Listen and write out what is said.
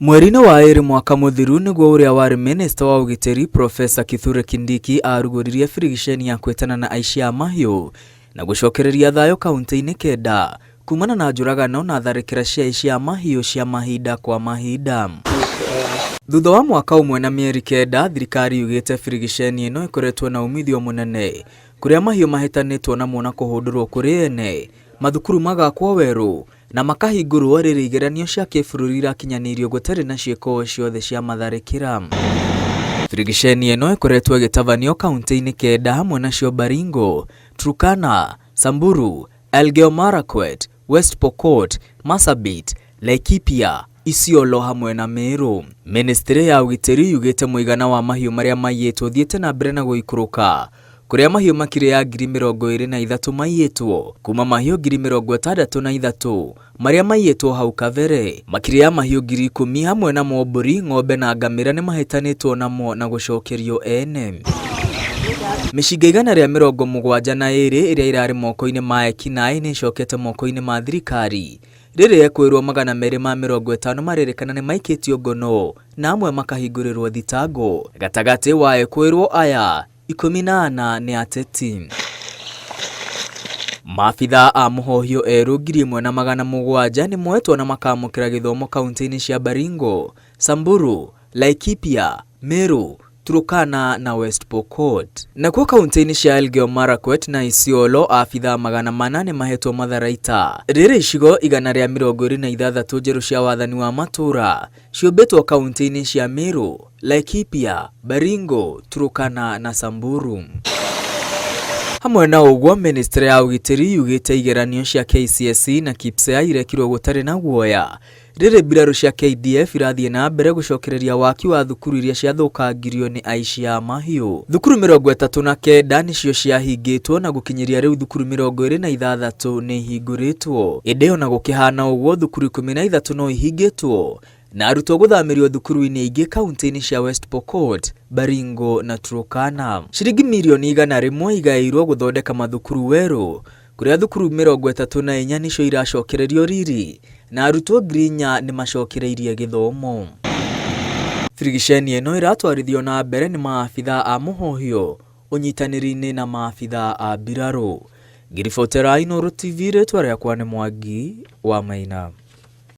Mweri-inĩ wa ĩrĩ mwaka mũthiru nĩguo ũrĩa warĩ minista wa ũgitĩri Professor Kithure Kindiki arugũririe birigiceni ya kwĩtana na aici a mahiũ na gũcokereria thayũ kaunti-inĩ kenda kumana na njũragano na tharĩkĩra cia aici a mahiũ cia mahinda kwa mahinda. Thutha wa mwaka ũmwe na mĩeri kenda, thirikari yugĩte birigiceni ĩno ĩkoretwo na umithio mũnene kũrĩa mahiũ mahĩtanĩtwo namo na kũhũndũrwo kũrĩ ene, mathukuru magakwo werũ na makahingũrwo rĩrĩa igeranio cia kĩbũrũri irakinyanĩirio gũtarĩ na ciĩko ciothe cia matharĩkĩra. Birigiceni ĩno ĩkoretwo ĩgĩtabanio kaunti-inĩ kenda hamwe nacio Baringo, Turkana, Samburu, Elgeyo Marakwet, West Pokot, Marsabit, Laikipia, Isiolo hamwe na Meru. Ministry ya ũgitĩri yugĩte mũigana wa mahiũ marĩa maiyĩtwo ũthiĩte na mbere na gũikũrũka kũrĩa mahiũ makĩria ya 23,000 maiyĩtwo kuma mahiũ 63,000 marĩa maiyĩtwo hau kabere. Makĩria ya mahiũ 10,000 hamwe namo mbũri, ng'ombe na ngamĩra nĩ mahĩtanĩtwo namo na gũcokerio ene. Mĩcinga 172 ĩrĩa ĩrarĩ moko-inĩ ma ekinaĩ nĩ ĩcokete moko-inĩ ma thirikari rĩrĩa ekwĩrwo 250 marerĩkana nĩ maikĩtio ngono na amwe makahingũrĩrwo thitango. Gatagatĩ wa ekwĩrwo aya 14 nĩ ateti. Maabithaa a mũhohio erũ 1,700 nĩ moetwo na makamũkĩra gĩthomo kaunti-inĩ cia Baringo, Samburu, Laikipia, Meru, Turkana na West Pokot. Nakuo kaunti-inĩ cia Elgeyo Marakwet na Isiolo abithaa 400 nĩ mahetwo matharaita. Rĩrĩ icigo 126 njerũ cia wathani wa matũũra ciũmbĩtwo kaunti-inĩ cia Meru, Laikipia, Baringo, Turkana na Samburu. Hamwe na ũguo, ministry ya ũgitĩri yugĩte igeranio cia KCSE na KPSEA irekirwo gũtarĩ na guoya Rĩrĩ mbirarũ cia KDF irathiĩ na mbere gũcokereria waki wa thukuru iria ciathũkangirio nĩ aici a mahiũ. Thukuru 39 nĩcio ciahingĩtwo na gũkinyĩria rĩu thukuru 26 nĩ ihingũrĩtwo. Ĩndĩ ona gũkĩhana ũguo thukuru 13 no ihingĩtwo na arutwo gũthamĩrio thukuru-inĩ ingĩ kaunti-inĩ cia West Pokot, Baringo na Turkana. Ciringi mirioni 100 igaĩirwo gũthondeka mathukuru werũ kũrĩa thukuru 34 nĩcio iracokererio riri na arutwo 4,000 nĩ macokereirie gĩthomo. Birigiceni ĩno ĩratwarithio na mbere nĩ maabithaa a mũhohio ũnyitanĩri-inĩ na maabithaa a mbirarũ. Ngĩribotera Inooro TV rĩtwa rĩakwa nĩ Mwangi wa Maina.